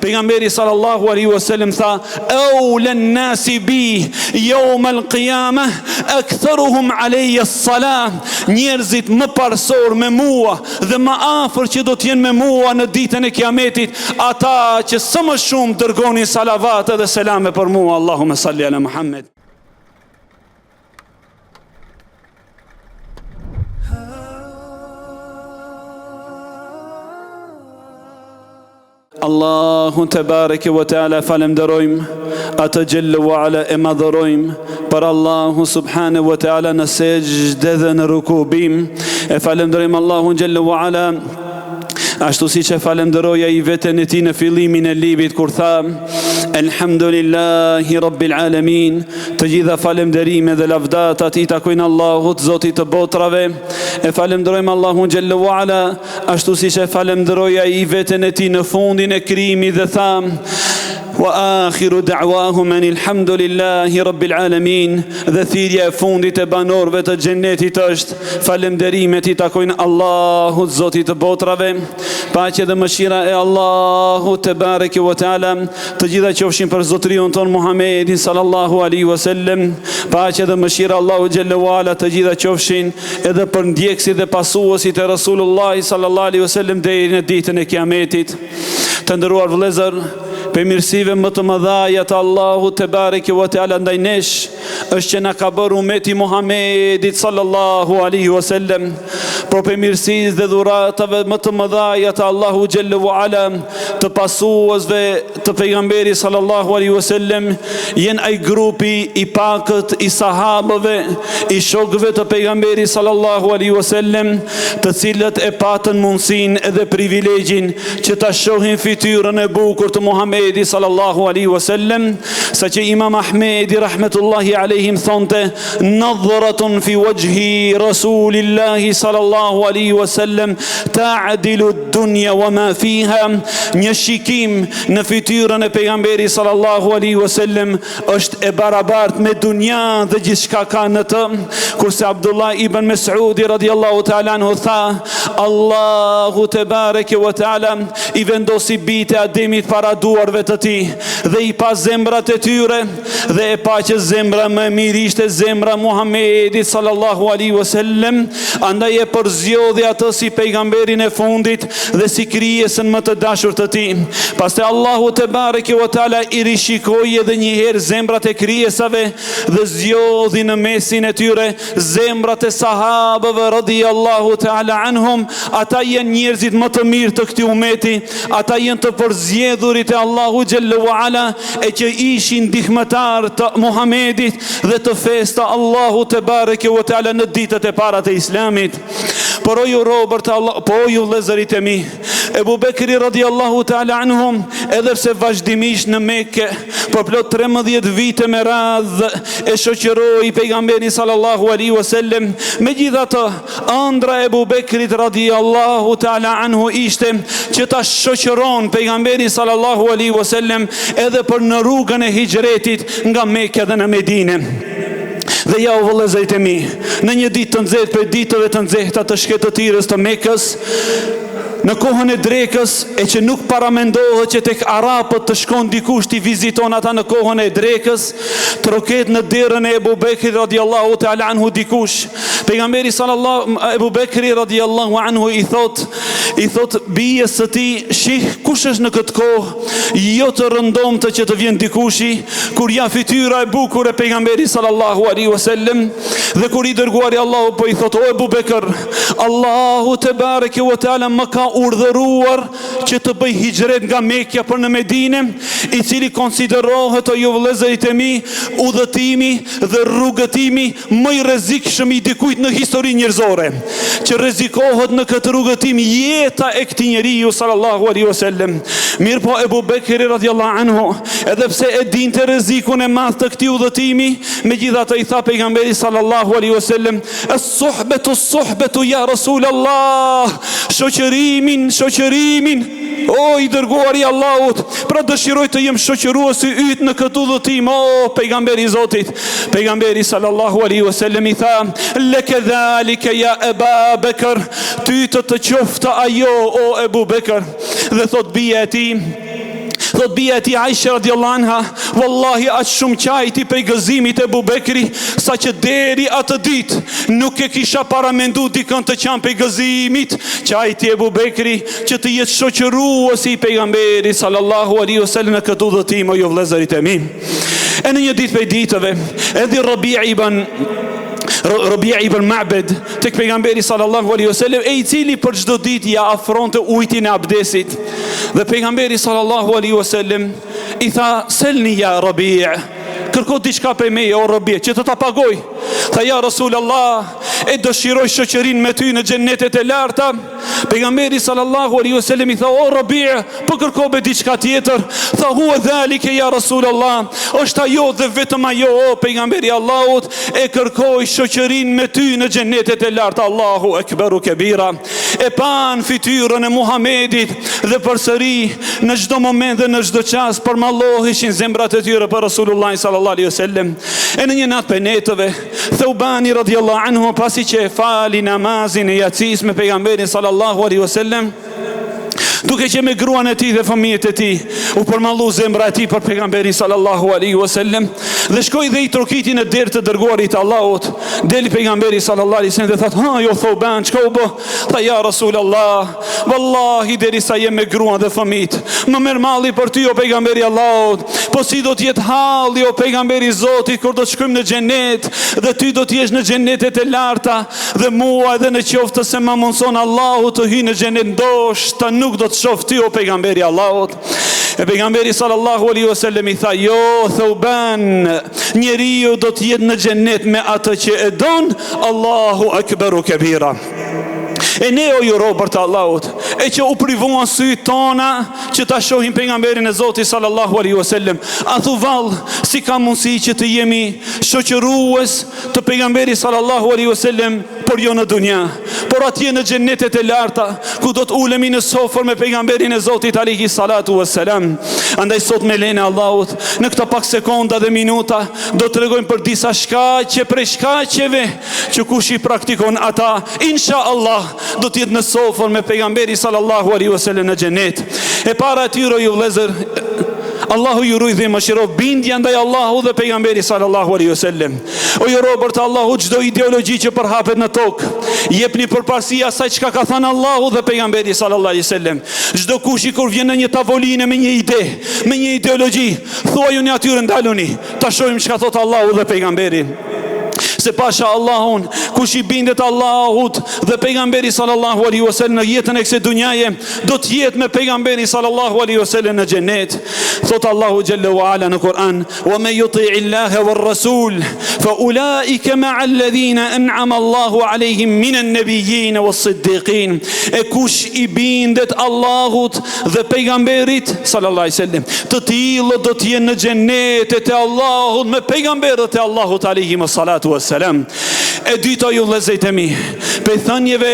Pejgamberi sallallahu alaihi wasallam tha: "Awla an-nasi bi yawm al-qiyamah aktharuhum alayya as-salah." Njerëzit më parësor me mua dhe më afër që do të jenë me mua në ditën e Kiametit, ata që sa më shumë dërgonin salavate dhe selame për mua. Allahumma salli ala Muhammed. Allahun tebareke ve teala falemnderojmë, atë xhelle ve ala e madhërojmë, për Allahun subhane ve teala në sexhde dhe në ruku bim, e falemnderojmë Allahun xhelle ve ala, ashtu siç e falemnderoi ai veten e tij në fillimin e librit kur tha, Elhamdulillahi Rabbil Alamin, të gjitha falemnderime dhe lavdatat i takojnë Allahut, Zotit të botrave, e falemnderojmë Allahun xhelle ve ala, Ashtu siç e falemnderoi ai veten e tij në fundin e krijimit dhe tha Wa akhiru da'wahum anil hamdulillahi rabbil alamin dhe thirrja e fundit e banorëve të xhenetit është falënderimet i takojnë Allahut Zotit të botrave paqja dhe mëshira e Allahut tebareke ve teala të gjitha qofshin për zotëriun tonë Muhammedin sallallahu alaihi wasallam paqja dhe mëshira e Allahut xhelle ve ala të gjitha qofshin edhe për ndjekësit dhe pasuesit e Resulullahit sallallahu alaihi wasallam deri në ditën e Kiametit. Të nderuar vëllezër, prej mirësive më të mëdhaja të Allahut tebareke ve teala ndaj nesh është që na ka bërë umeti i Muhamedit sallallahu alaihi wasallam. Por prej mirësisë dhe dhuratave më të mëdhaja të Allahut xhelle ve ala të pasuesve të pejgamberit sallallahu alaihi wasallam janë ai grupi i pakët i sahabëve, i shokëve të pejgamberit sallallahu alaihi wasallam, të cilët e patën mundësinë edhe privilegjin që ta shohin fytyrën e bukur të Muhamedit sallallahu alaihi wasallam, saqë Imam Ahmedi rahmetullahi alaihim thonte nadhratun fi wajhi rasulillahi sallallahu alaihi wasallam ta'dilu Dunja wa ma fiha, një shikim në fytyrën e pejgamberit sallallahu alaihi wasallam është e barabartë me dunja dhe gjithçka ka në të. Kurse Abdullah ibn Mes'udi radiallahu ta'ala anhu tha, Allahu tebareke wa ta'ala i vendosi bijtë e Ademit para duarve të tij dhe i pa zemrat e tyre dhe e pa që zemra më e mirë ishte zemra e Muhammedit sallallahu alaihi wasallam, andaj e përzgjodhi atë si pejgamberin e fundit dhe si krijesën më të dashur të tij. Pastaj Allahu tebareke ve teala i rishikoi edhe një herë zemrat e krijesave dhe zgjodhi në mesin e tyre zemrat e sahabëve radiallahu ta'ala anhum, ata janë njerëzit më të mirë të këtij umeti, ata janë të përzgjedhurit e Allahu xhelle ve ala e që ishin ndihmëtarë të Muhamedit dhe të fesë të Allahut tebareke ve teala në ditët e para të Islamit. Por o ju robër të Allah, po o ju vëllezërit e mi, Ebu Bekri radiallahu ta'ala anhum, edhe pse vazhdimisht në Mekë, për plot 13 vite me radhë e shoqëroi pejgamberin sallallahu alaihi wasallam, megjithatë ëndrra e Ebu Bekrit radiallahu ta'ala anhu ishte që ta shoqëron pejgamberin sallallahu alaihi wasallam edhe për në rrugën e hixhretit nga Mekja dhe në Medinë. Dhe ja o vëllezërit e mi, në një ditë të nxehtë prej ditëve të nxehta të shkretëtirës të Mekës, Në kohën e drekës, e që nuk paramendohet që tek arabët të shkon dikush t'i viziton ata në kohën e drekës, troket në derën e Ebu Bekrit radiallahu ta'ala anhu dikush. Pejgamberi sallallahu Ebu Bekri radiallahu anhu i thot, i thot bijës së tij, shih kush është në këtë kohë, jo të rëndomtë që të vjen dikushi, kur ja fytyra e bukur e pejgamberit sallallahu alaihi wasallam dhe kur i dërguari i Allahut po i thot o Ebu Bekr, Allahu tebareke ve teala më ka urdhëruar që të bëj hixhret nga Mekja për në Medine, i cili konsiderohet o ju vëllezërit e mi, udhëtimi dhe rrugëtimi më i rrezikshëm i dikujt në historinë njerëzore, që rrezikohet në këtë rrugëtim jeta e këtij njeriu sallallahu alaihi wasallam. Mirëpo Ebu Bekri radiallahu anhu, edhe pse e dinte rrezikun e madh të këtij udhëtimi, megjithatë i tha pejgamberit sallallahu alaihi wasallam, Es-suhbetu es-suhbetu ja Rasul Allah, shoqërimin, shoqërimin, o i dërguari i Allahut, pra dëshiroj të jem shoqëruesi yt në këtë udhëtim, o pejgamberi i Zotit. Pejgamberi sallallahu alaihi wasallam i tha, leke dhalike ja Eba Bekër, ty të të qoftë ajo o Ebu Bekër. Dhe thot bija e tij,. Thot bija e tij Aisha radiallahu anha, wallahi aq shumë qajti prej gëzimit Ebu Bekri, saqë deri atë ditë nuk e kisha paramendu dikën të qan prej gëzimit. Qajti Ebu Bekri që të jetë shoqëruesi i pejgamberit sallallahu alaihi wasallam në këtë udhëtim o ju vëllezërit e mi. E në një ditë prej ditëve, erdhi Rabi ibn Rabia ibn Ma'bed tek pejgamberi sallallahu alaihi wasallam e i cili për çdo ditë ia afronte ujtin e abdesit. Dhe pejgamberi sallallahu alaihi wasallam i tha selni ja Rabi, kërko diçka prej meje o Rabi, që të ta pagoj. Tha ja Rasulullah, e dëshiroj shoqërinë me ty në xhennetet e larta. Pejgamberi sallallahu alaihi wasallam i tha o Rabi, po kërko be diçka tjetër. Tha huwa dhalike ja Rasulullah, është ajo dhe vetëm ajo o pejgamberi i Allahut, e kërkoj shoqërinë me ty në xhennetet e larta. Allahu ekberu kebira. E panë fytyrën e Muhamedit dhe përsëri në çdo moment dhe në çdo çast përmalloheshin zemrat e tyre për Rasulullah sallallahu alaihi wasallam. E në një natë prej netëve Theubani radiallahu anhu pasi që e fali namazin e jacisë me pejgamberin sallallahu alaihi wasallam, duke qenë me gruan e tij dhe fëmijët e tij, u përmallu zemra e tij për pejgamberin sallallahu alaihi wasallam dhe shkoi dhe i trokiti në derë të dërguarit të Allahut. Deli pejgamberi sallallahu alaihi wasallam dhe thotë: "Ha, jo Theuban, çka u bë?" Tha: "Ja Rasulullah, Vallahi derisa jem me gruan dhe fëmijët, më merr malli për ty o pejgamberi i Allahut. Po si do të jetë halli o pejgamberi i Zotit kur do të shkojmë në xhenet dhe ty do të jesh në xhenetet e larta dhe mua edhe në qoftë se ma mundson Allahu të hyj në xhenet ndoshta nuk do të shoh ty o pejgamberi i Allahut. E pejgamberi sallallahu alaihi wasallam i tha: "Jo Theuban, njeriu do të jetë në xhenet me atë që e don, Allahu akbaru kebira." E ne o ju robër të Allahut, e që u privuan sytë tona që ta shohim pejgamberin e Zotit sallallahu alaihi wasallam, a thu vallë si ka mundësi që të jemi shoqërues të pejgamberit sallallahu alaihi wasallam, por jo në dunja, por atje në xhenetet e larta, ku do të ulemi në sofër me pejgamberin e Zotit alaihi salatu wasalam. Andaj sot me lejen e Allahut, në këto pak sekonda dhe minuta do të tregojmë për disa shkaqe prej shkaqeve që kush i praktikon ata, insha Allah, do të jetë në sofër me pejgamberin sallallahu alaihi wasallam në xhenet. E para e tyre ju vëllezër, Allahu ju rujt dhe mëshiroftë bindja ndaj Allahut dhe pejgamberit sallallahu alaihi wasallam. O ju robër të Allahut çdo ideologji që përhapet në tokë, jepni përparësi asaj çka ka thënë Allahu dhe pejgamberi sallallahu alaihi wasallam. Çdo kush i kur vjen në një tavolinë me një ide, me një ideologji, thuajuni atyre ndaluni, Ta shohim çka thotë Allahu dhe pejgamberi. Se pasha Allahun, kush i bindet Allahut dhe pejgamberi sallallahu alaihi wasallam në jetën e kësaj dunjaje, do të jetë me pejgamberin sallallahu alaihi wasallam në xhenet. Thot Allahu xhelle ue ala në Kur'an: "Wa men yuti Allaha war rasul fa ulaika ma'a alladhina an'ama Allahu alaihim minan nabiyyin was-siddiqin." E kush i bindet Allahut dhe pejgamberit sallallahu alaihi wasallam të tillët do të jenë në xhenetet e Allahut me pejgamberët e Allahut alaihi salatu wassalam e dyta ju vëllezërit e mi prej thënieve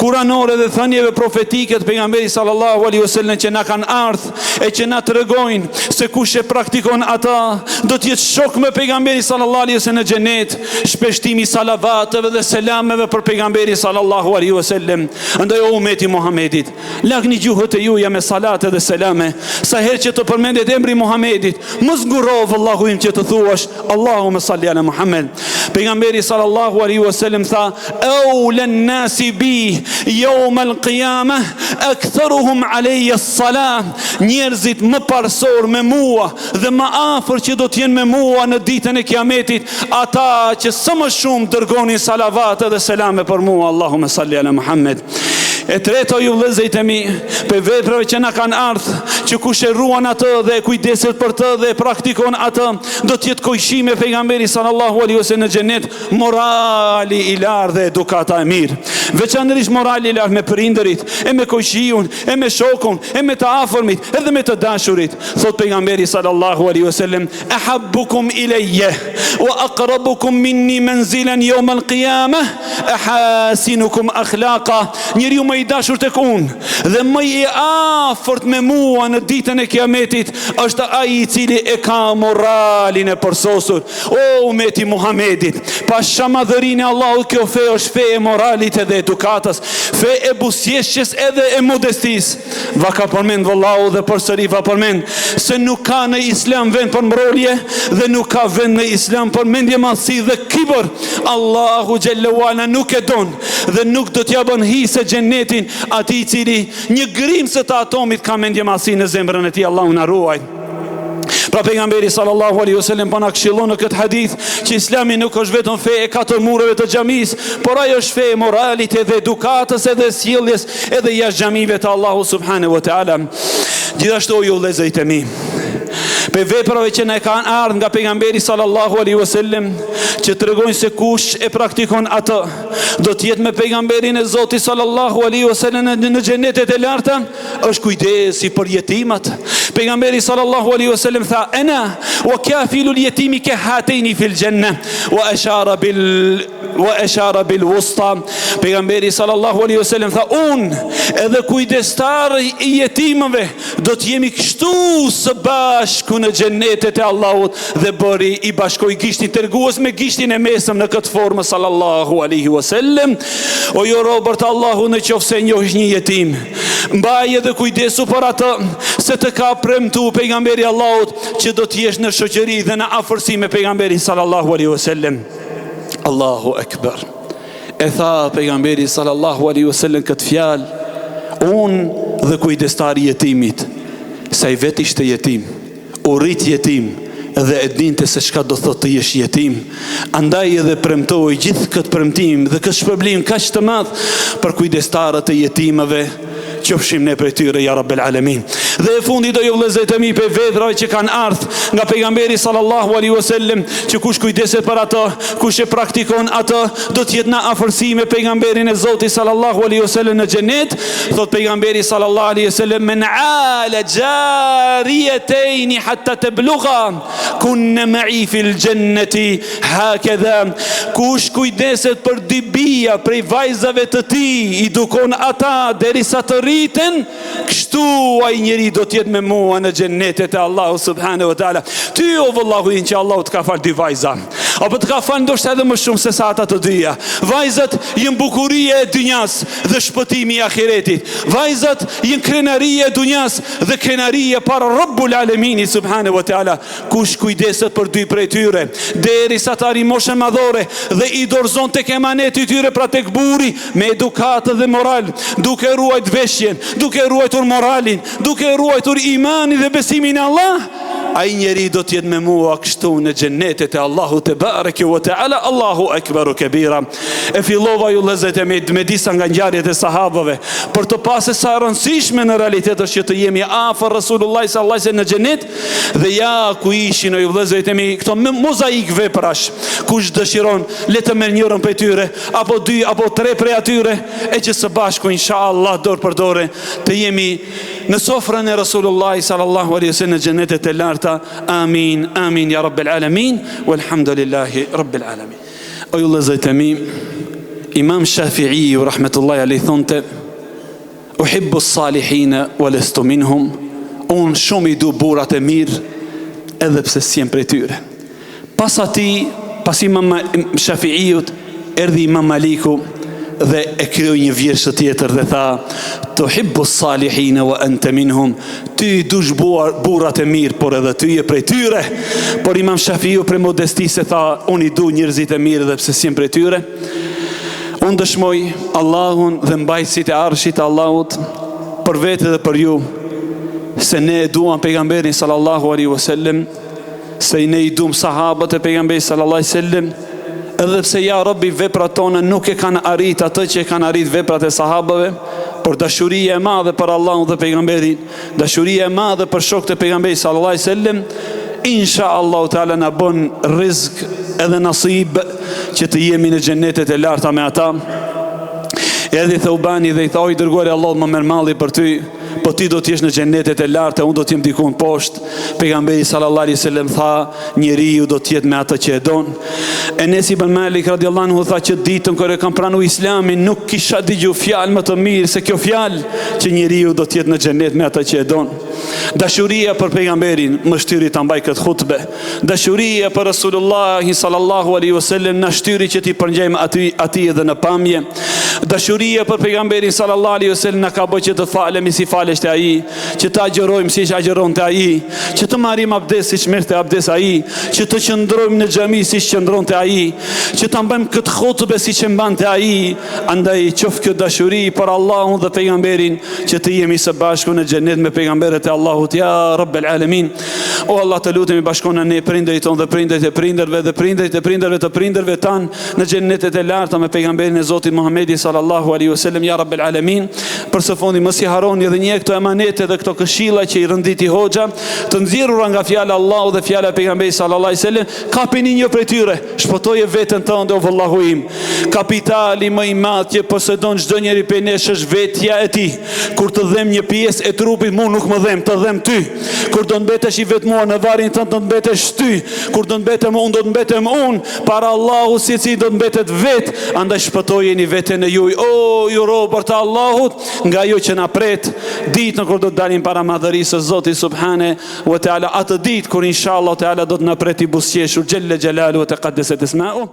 kuranore dhe thënieve profetike të pejgamberit sallallahu alaihi wasallam që na kanë ardhur e që na tregojnë se kush e praktikon ata do të jetë shok me pejgamberin sallallahu alaihi wasallam në xhenet shpeshtimi i salavateve dhe selameve për pejgamberin sallallahu alaihi wasallam andaj o umeti i Muhamedit Lagni gjuhët e juja me salate dhe selame, sa herë që të përmendet emri i Muhamedit, mos ngurro vëllau im që të thuash Allahumme salli ala Muhammed. Pejgamberi sallallahu alaihi wasallam tha: "Awla an-nasi bi yawm al-qiyamah aktharuhum alayya as-salah." Njerëzit më parësor me mua dhe më afër që do të jenë me mua në ditën e Kiametit, ata që sa më shumë dërgonin salavate dhe selame për mua, Allahumme salli ala Muhammed. E treta ju vëllezërit e mi, prej veprave që na kanë ardhë, që kush e ruan atë dhe e kujdeset për të dhe e praktikon atë, do të jetë kojshi me pejgamberin sallallahu alaihi wasallam në xhenet, morali i lartë dhe edukata e mirë. Veçanërisht morali i lartë me prindërit, e me kojshiun, e me shokun, e me të afërmit, edhe me të dashurit. Thot pejgamberi sallallahu alaihi wasallam, "Ahabbukum ilayya wa aqrabukum minni manzilan yawm al-qiyamah Ehasinukum akhlaqa, njeriu më. më i dashur tek unë dhe më i afërt me mua në ditën e Kiametit është ai i cili e ka moralin e përsosur. O umeti i Muhamedit, pasha madhërinë e Allahut, kjo fe është fe e moralit edhe edukatës, fe e buzëqeshjes edhe e modestisë. Va ka përmend vëllau dhe përsëri va përmend se nuk ka në Islam vend për mrolje dhe nuk ka vend në Islam për mendjemadhësi dhe kibër. Allahu xhelle ue ala nuk e don dhe nuk do t'ia bën hise xhennetin atij i cili një grimcë të atomit ka mendjemadhësi në zemrën e tij. Allahu na ruajt. Pra pejgamberi sallallahu alaihi wasallam po na këshillon në këtë hadith që Islami nuk është vetëm fe e katër mureve të xhamisë, por ajo është fe e moralit edhe edukatës edhe sjelljes edhe jashtë xhamive të Allahut subhanahu wa taala. Gjithashtu ju vëllezërit e mi, Prej veprave që na kanë ardhur nga pejgamberi sallallahu alaihi wasallam, që tregojnë se kush e praktikon atë, do të jetë me pejgamberin e Zotit sallallahu alaihi wasallam në xhenetet e larta, është kujdesi për jetimat. Pejgamberi sallallahu alaihi wasallam tha: "Ana wa kafilul yatimi ka hatayni fil janna wa ashara bil wa ashara bil wusta." Pejgamberi sallallahu alaihi wasallam tha: "Unë edhe kujdestari i jetimëve do të jemi kështu së bashku në xhenetet e Allahut." Dhe bëri i bashkoi gishtin tregues me gishtin e mesëm në këtë formë sallallahu alaihi wasallam. O ju robër të Allahut në qoftë se njohish një jetim, Mbaje dhe kujdesu për atë se të ka premtu pejgamberi i Allahut që do të jesh në shoqëri dhe në afërsi me pejgamberin sallallahu alaihi wasallam. Allahu ekber. E tha pejgamberi sallallahu alaihi wasallam këtë fjalë, unë dhe kujdestari i jetimit, se ai vetë ishte jetim. U rrit jetim dhe e dinte se çka do thotë të jesh jetim. Andaj edhe premtoi gjithë këtë premtim dhe këtë shpërblim kaq të madh për kujdestarët e jetimëve, qofshim ne prej tyre ja Rabbel Alemin. Dhe e fundit o ju vëllezërit e mi prej veprave që kanë ardhur nga pejgamberi sallallahu alaihi wasallam, që kush kujdeset për atë, kush e praktikon atë, do të jetë në afërsi me pejgamberin e Zotit sallallahu alaihi wasallam në xhenet, Thot pejgamberi sallallahu alaihi wasallam men ala jariyatayn hatta tablugha kunna ma'i fil jannati hakadha kush kujdeset për dy bija prej vajzave të tij i edukon ata derisa të rriten kështu ai njeri do të jetë me mua në xhenetet e Allahut subhanahu wa taala ty o vëllau im që Allahu të ka fal dy vajza Apo të ka falë ndoshta edhe më shumë se sa ata të dyja. Vajzat janë bukuria e dynjas dhe shpëtimi i ahiretit. Vajzat janë krenaria e dynjas dhe krenaria para Rabbul Aleminit subhanahu wa taala. Kush kujdeset për dy prej tyre, derisa të arrijnë moshën madhore dhe i dorëzon tek emaneti i tyre pra tek burri me edukatë dhe moral, duke ruajt veshjen, duke ruajtur moralin, duke ruajtur imanin dhe besimin në Allah, Ai njeri do të jetë me mua kështu në xhenetet e Allahut tebareke ve teala, Allahu ekberu kebira. E fillova ju vëllezërit e mi me disa nga ngjarjet e sahabëve, për të pa se sa e rëndësishme në realitet është që të jemi afër Resulullah sallallahu alaihi wasallam në xhenet dhe ja ku ishin o ju vëllezërit e mi këto mozaik veprash. Kush dëshiron le të merr njërën prej tyre, apo dy apo tre prej atyre, e që së bashku inshallah dorë për dore të jemi Në sofrën e Resulullah sallallahu alaihi wasallam në xhenetet e larta. Amin, amin ya rabbel alamin. Walhamdulillahi rabbil alamin. O ju vëllezërit e mi, Imam Shafi'i rahmetullahi alaihi thonte Uhibbu salihina wa lastu minhum. Unë shumë i du burrat e mirë edhe pse s'jem prej tyre. Pas atij, pas Imam Shafi'iut, erdhi Imam Maliku dhe e krijoi një vjershë tjetër dhe tha: "Tuhibbu salihina wa anta minhum." Ty i dush burrat e mirë, por edhe ty je prej tyre. Por Imam Shafiu prej modestisë tha: "Unë i du njerëzit e mirë edhe pse s'jem prej tyre." Unë dëshmoj Allahun dhe mbajtësit e arshit të Allahut për vete dhe për ju se ne e duam pejgamberin sallallahu alaihi wasallam se ne i dum sahabët e pejgamberit sallallahu alaihi wasallam, edhe pse ja Rabbi veprat tona nuk e kanë arrit atë që e kanë arrit veprat e sahabëve, por dashuria e madhe për Allahun dhe pejgamberin, dashuria e madhe për shokët e pejgamberit sallallahu alaihi wasallam, insha Allahu teala na bën rizk edhe nasib që të jemi në xhenetet e larta me ata. Erdhi Theubani dhe i tha o i dërguari i Allahut më merr malli për ty. po ti do të jesh në xhenetet e larta, unë do të jem dikun poshtë. Pejgamberi sallallahu alaihi wasallam tha, njeriu do të jetë me atë që e don. Enes ibn Malik radiallahu anhu tha që ditën kur e kam pranu Islamin nuk kisha dëgju fjalë më të mirë se kjo fjalë që njeriu do të jetë në xhenet me atë që e don. Dashuria për pejgamberin më shtyri ta mbaj këtë hutbe. Dashuria për Resulullahin sallallahu alaihi wasallam na shtyri që t'i përngjajmë aty atij edhe në pamje. Dashuria për pejgamberin sallallahu alaihi wasallam na ka bërë që të falemi si faleshte ai, që të agjërojmë siç agjëronte ai, që të marrim abdes siç merrte abdes ai, që të qëndrojmë në xhami siç qëndronte ai, që ta mbajmë këtë hutbe siç e mbante ai, andaj qoftë kjo dashuri për Allahun dhe pejgamberin që të jemi së bashku në xhenet me pejgamberët e Allahut ja Rabbel Alamin. O Allah të lutemi bashkona ne prindërit tonë dhe prindërit e prindërve dhe prindërit e prindërve të prindërve tanë në xhenetet e larta me pejgamberin e Zotit Muhamedi sallallahu alaihi wasallam ja Rabbel Alamin. Për së fundi mos i harroni edhe një herë këto emanete dhe këto këshilla që i renditi hoxha, të nxjerrura nga fjala e Allahut dhe fjala e pejgamberit sallallahu alaihi wasallam, kapini një prej tyre, shpëtoje veten tënde o vëllahu im. Kapitali më i madh që posedon çdo njeri prej nesh është vetja e tij. Kur të dhem një pjesë e trupit, mu nuk më dhem, të dhem ty. Kur do të mbetesh i vetmuar në varrin tënd do të mbetesh ty. Kur do të mbetem unë, do të mbetem unë. Para Allahut secili do të mbetet vetë, andaj shpëtojeni veten e juj, o ju robër të Allahut, nga ajo që na pret ditën kur do të dalim para madhërisë së Zotit subhane wa taala, atë ditë kur inshallah teala do të na pret i buzëqeshur xhelle xhelaluhu wa taqaddasat esma'u.